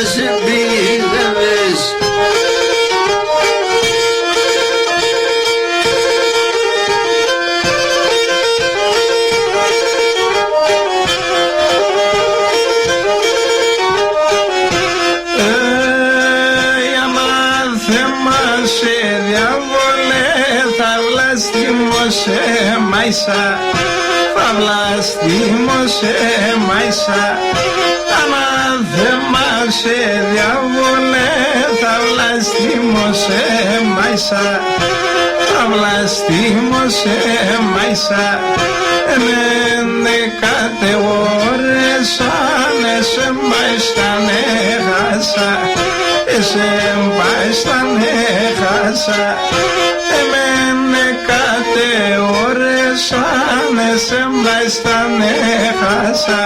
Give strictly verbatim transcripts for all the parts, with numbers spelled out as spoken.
σε πήδευες. Ε, για να θέμασαι, διάβολε, θα βλαστήμω σε μάισα, θα βλαστήμω σε μάισα. Ανάθεμα σε, διάβολε, θα βλαστήμω σε μάισα, θα βλαστήμω σε μάισα. Εμέν' εκατεώρεσαν, εσέν' πάει σ' τα νέχασα, εσέν' πάει σ' τα νέχασα. Εμέν' εκατεώρεσαν, εσέν' πάει σ' τα νέχασα,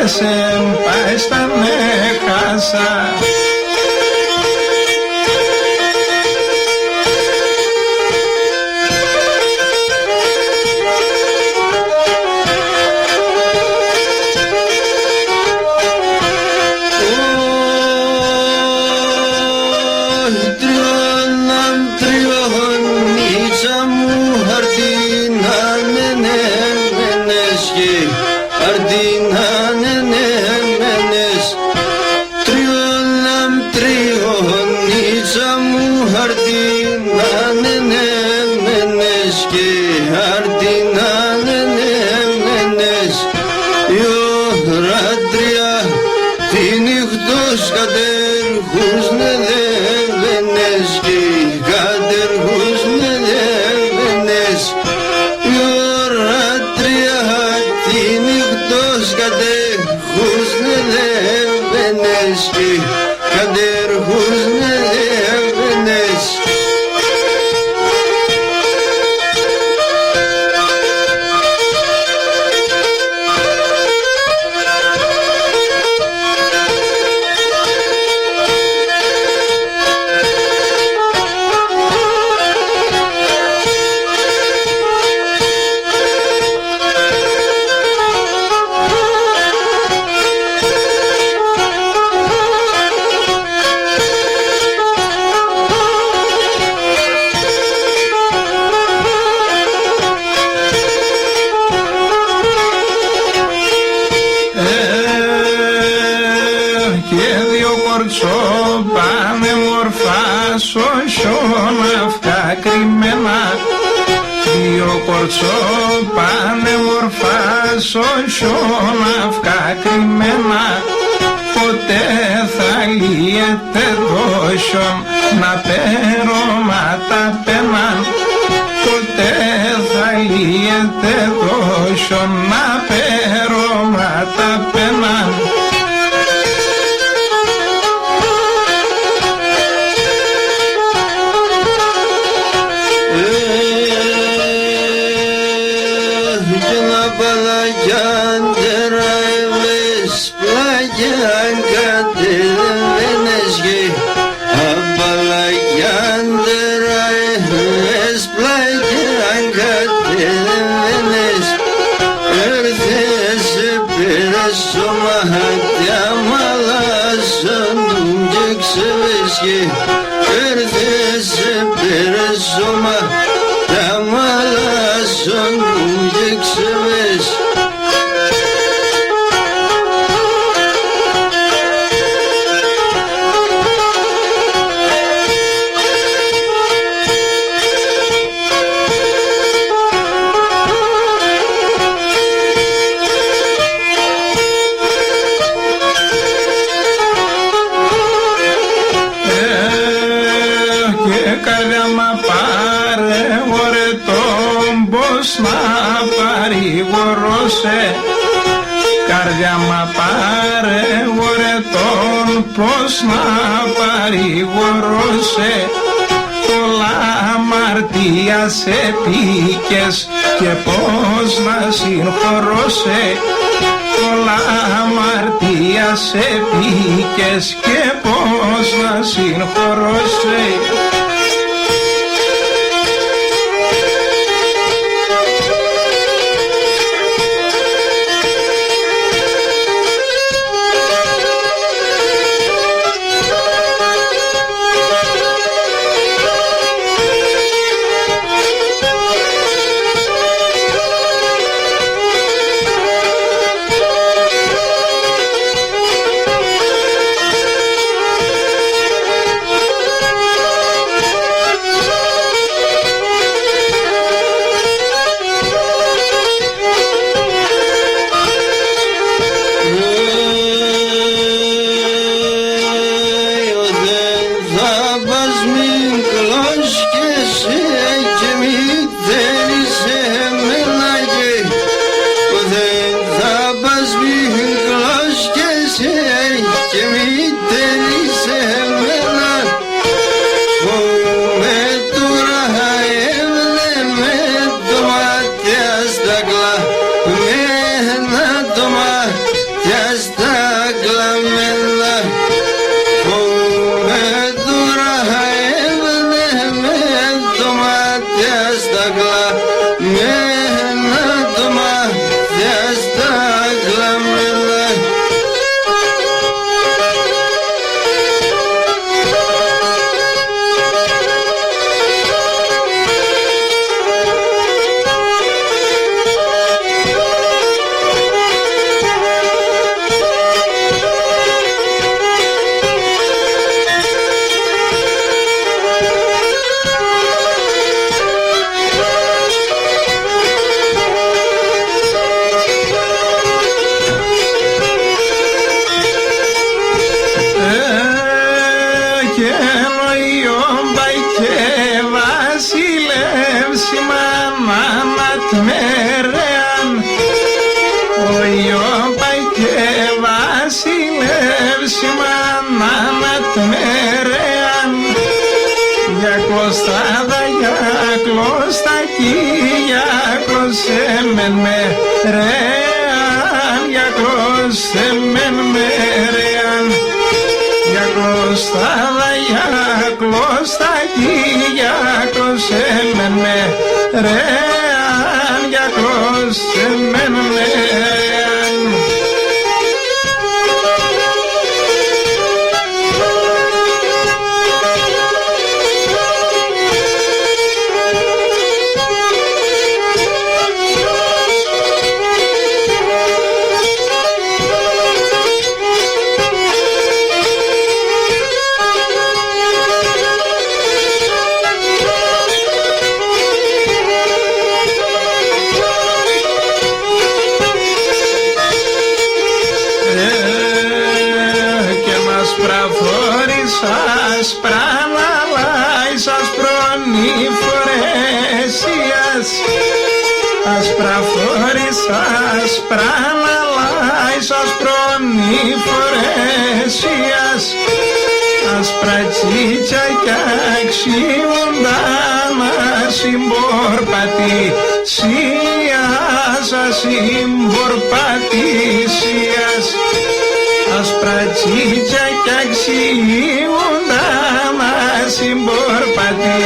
εσέν' πάει σ' τα νέχασα. Τριών τριών, νίτσα μου, αρτίναν ενεμένες και αρτίναν ενεμένες. Τριών τριών, νίτσα μου, αρτίναν ενεμένες και αρτίναν ενεμένες. Η ώρα τρία τη νύχτος κατέρχουσνε δεβαίνες και κατέρχουσνε δεβαίνες. Η ώρα τρία τη νύχτος κατέρχουσνε δεβαίνες και κατέρχουσνε δεβαίνες. Ε, και δύο κορτσόπα ανέμορφα σο χιόν αυκά κρυμμένα. Δύο κορτσόπα ανέμορφα σο χιόν αυκά κρυμμένα. Ποτέ θα λύεται το χιόν, να παίρω ματ' απέναν; Ποτέ θα λύεται το χιόν, να παίρω ματ' απέναν; Κι ένα παλακιάν τεράιβες πλάγιαν κατεβαίνες και απαλακιάν τεράιβες πλάγιαν κατεβαίνες. Έρθες, επέρες σώμα, τ' άμαλα σ' ατουν και ξεβέσκε. Έρθες, επέρες σώμα, τ' άμαλα σ' ατουν και ξεβέσκε. Ε, και καρδιά μ' απαρεγορετών, πώς να παρηγορώ σε; Καρδιά μ' απαρεγορετών, πώς να παρηγορώ σε; Πολλά αμαρτίας εποίκες και πώς να συγχωρώ σε; Πολλά αμαρτίας εποίκες και πώς να συγχωρώ σε; Κι εμείς δεν είσαι μενάκι, που δεν θα πας μη κλώσκεσαι. Κι εμείς δεν είσαι μενά, που με τουρά έβδε με το μάτια στα κλαμμένα, το μάτια στα κλαμμένα. Φοβέ τώρα έβδε με το μάτια στα κλαμμένα, το μάτια στα κλαμμένα. Εκ' έν' ο Ιώπα και βασιλεύς η μάνα ατ' μερεάν. Ο Ιώπα και βασιλεύς η μάνα ατ' μερεάν. Για κλωστάδα, για κλωστά κι για κλώσ' εμέν μερεάν, για κλώσ' εμέν μερεάν. Για κλωστάδα, για κλωστά κι για κλώσ' εμέν μερεάν, για κλώσ' εμέν μερεάν. Εκ' έν' άσπρα φόρεις, άσπρα να λάεις, άσπρον η φορέσιας. Άσπρα φόρεις, άσπρα να λάεις, άσπρον η φορέσιας. Άσπρα τσίτσια κι αξιούνταν ασυμπορπατή σίας, ασυμπορπατή σίας. Άσπρα τσίτσια κι αξιούνταν ασυμπορπατή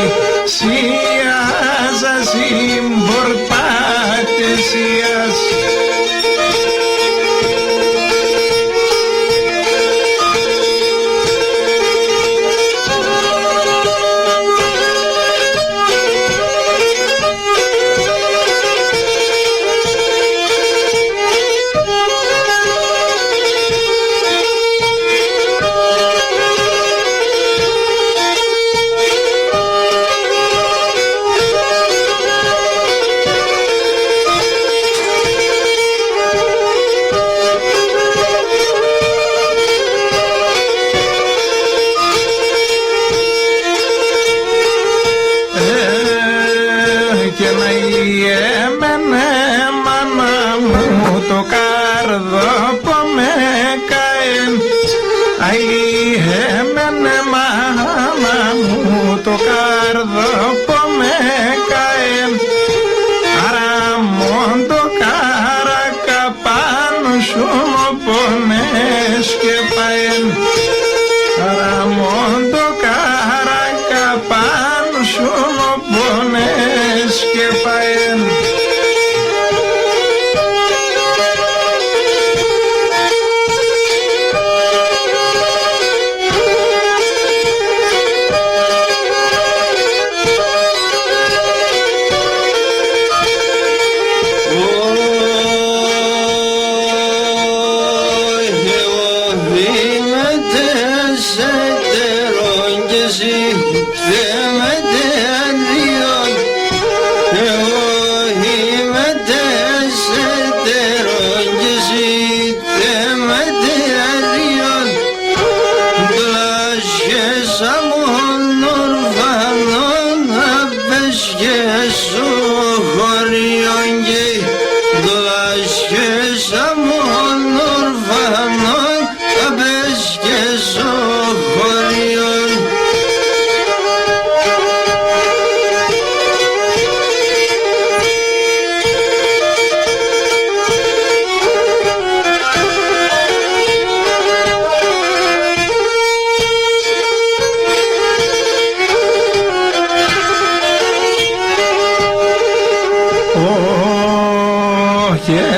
σίας, ασυμπορπατή σίας. Εκ' έν' αηλεμέν' μάνα μου, το καρδόπον με καέν. Αηλεμέν' μάνα μου, το καρδόπον με καέν. Αρ' άμον το καρακά- Απάν' σ' ουμ πόνες και παέν. Αρ' άμον το καρακά απάν' σ' ουμ πόνες και παέν. Ωχ, εγώ είμαι τέσσερον κι εσύ δεμετέριον. Εγώ είμαι τέσσερον κι εσύ δεμετέριον. Κλάσκες άμον ορφανόν απ'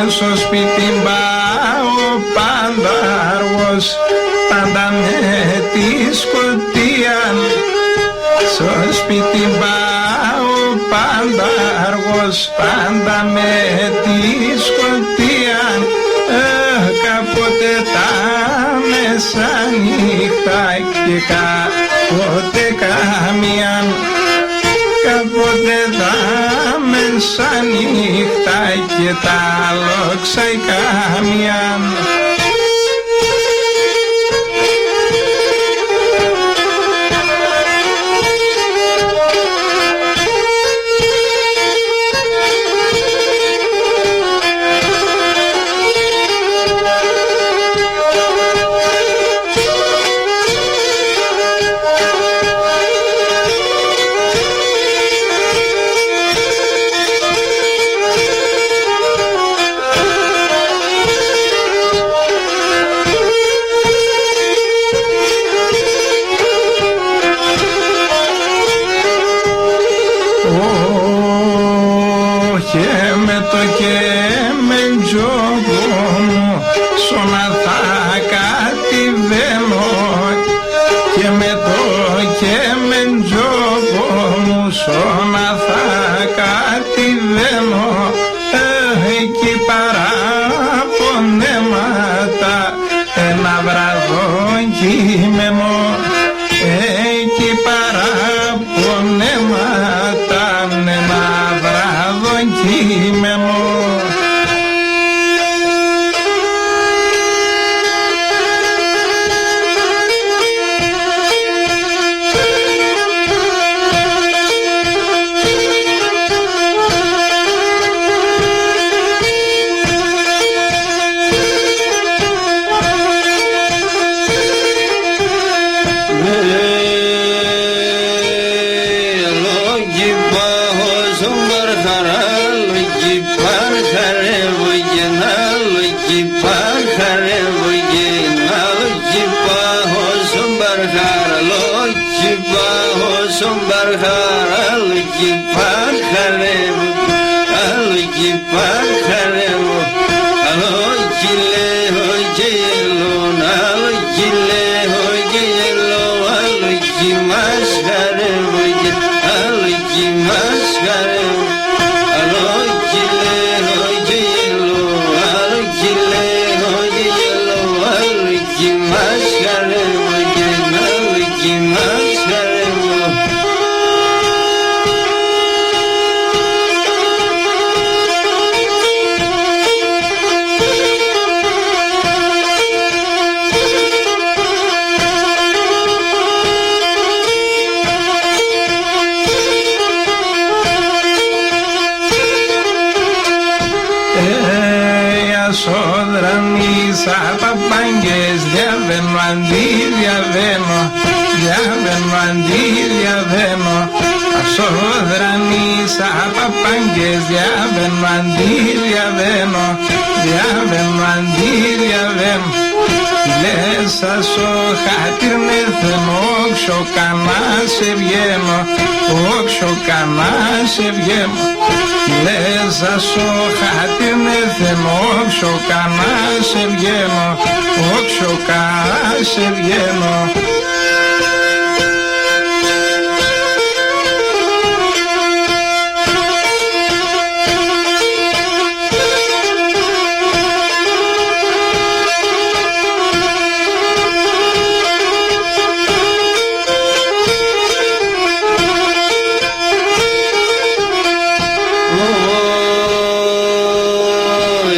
Σο σπίτιν πάει ο παντάργος πάντα με τη σκοτία. Σο σπίτιν πάει ο παντάργος πάντα με τη σκοτία. Αχ, κάποτε τα μεσάνυχτα και κάποτε καμίαν. Κάποτε τα μεσάνυχτα και τ' άλλο ξάι καμίαν. Ω, και με το κεμεντζόκο μου σώνα θα κατηβαίνω, και με το κεμεντζόκο μου σώνα θα κατηβαίνω, ε, εκεί παραπονέματα ένα βράδο κείμενο, εκεί παραπονέματα ένα βράδο κείμενο. Κι πα χαρεύω και να, κι πα χαρεύω και να, κι πα χω σον παρχαραλό, κι πα χω σον παρχαραλό, κι πα χαρεύω, άλλο κι πα χαρεύω, άλλο κι λέω και γελώ, άλλο κι λέω και γελώ, άλλο κι μασχαρεύω και, άλλο κι μασχαρεύω. Άλλο κι λέω και γελώ, άλλο κι λέω και γελώ, άλλο κι μασχαρεύω και άλλο κι μασχαρεύω. Ε, ας οδρανείς απαπάγκες, διαβαίνω αντί διαβαίνω, διαβαίνω αντί διαβαίνω. Ας οδρανείς απαπάγκες, διαβαίνω αντί διαβαίνω, διαβαίνω αντί διαβαίνω. Λες ας σο χατήρ μεθαίνω, όξο κανά σε βγαίνω, όξο κανά σε βγαίνω. Λες ας σο χατήρ μεθαίνω, όξο κανά σε βγαίνω, όξο κανά σε βγαίνω. Ω, η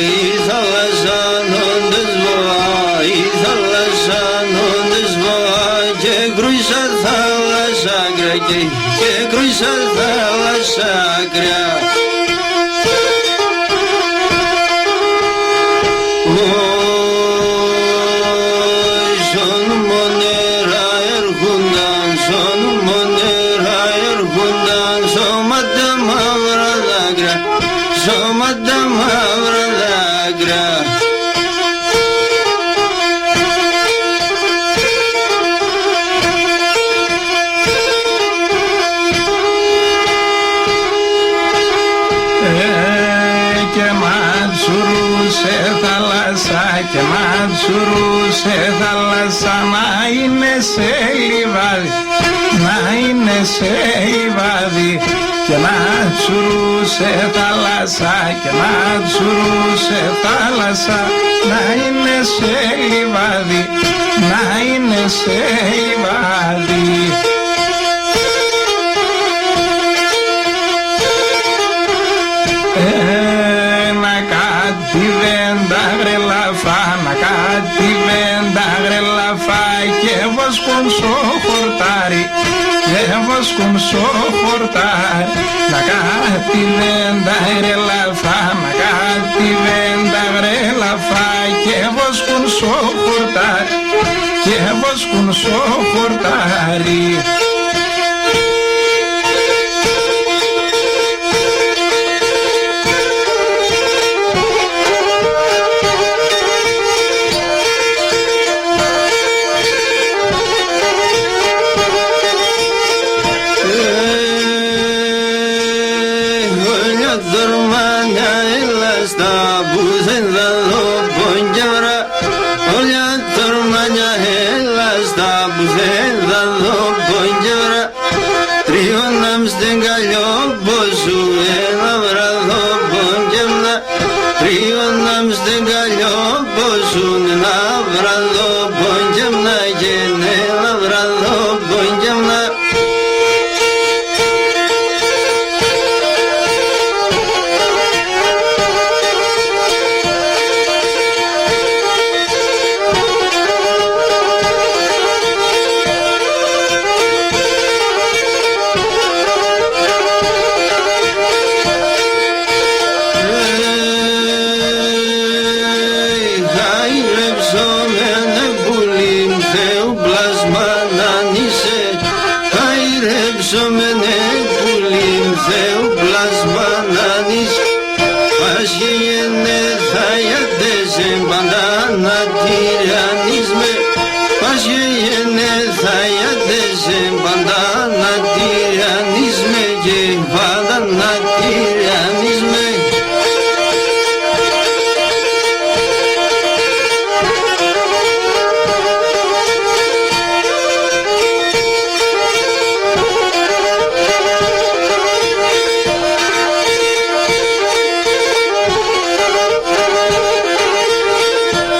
θάλασσα νο ντες βοά, η θάλασσα νο ντες βοά, και κρούισα θάλασσα άκρια, και, και κρούισα θάλασσα άκρια. Ω, σον μόνερα έρχουνταν, σον μόνερα έρχουνταν, σώματα μαύρα δάκρυα, σώματα μαύρα δάκρυα. τσουρούσα θάλασσα, να είναι σε λιβάδι, να είναι σε λιβάδι. Και να τσουρούσα θάλασσα, και να τσουρούσα θάλασσα, να είναι σε λιβάδι, να είναι σε λιβάδι. Ε, να κατηβέν' τα γρέλα φανακά, κατηβέν' τα γρέλα φα-, και βόσκουν σο χορτάρι, και βόσκουν σο χορτάρι. Να κατηβέν' τα γρέλα φανακά, κατηβέν' τα γρέλα φα-, και βόσκουν σο χορτάρι, και βόσκουν σο χορτάρι. Όλια τ' ορμάνια, έλα σ' τα πουθέν θα δω πον κι έβρα. Όλια τ' ορμάνια, έλα σ' τα πουθέν θα δω πον κι έβρα. Τρίβουντα μ' στεν καλλιόποσουν, ένα βραδόπον κι έμ'να. Τρίβουντα μ' στεν καλλιόποσουν, ένα βραδόπον κι έμ'να, και ένα βραδόπον κι έμ'να. Χάιρεψον με, νε πουλί μ', Θεού πλάσμα να 'ν'σαι. Χάιρεψον με, νε πουλί μ', Θεού πλάσμα να 'ν'σαι. Πας και γενέθα, για τες εμπάντα να τυραννίζ'ς με. Πας και γενέθα, για τες εμπάντα να τυραννίζ'ς με, και πάντα να τυραννίζ'ς με.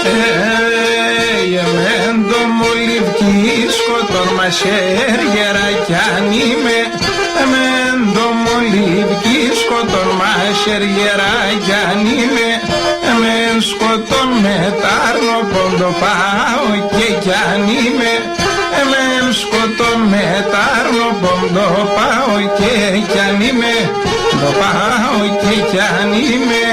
Ε, εμέν' το μολύβκι σκοτών' μ' ας χέργερα κι αν είμαι. Εμέν' το μολύβκι σκοτών' μ' ας χέργερα κι αν είμαι. Εμέν' σκοτών' με τ' αρνοπόν ντο πάω και κι αν είμαι. Εμέν' σκοτών' με τ' αρνοπόν ντο πάω και κι αν είμαι. Ντο πάω και κι αν είμαι.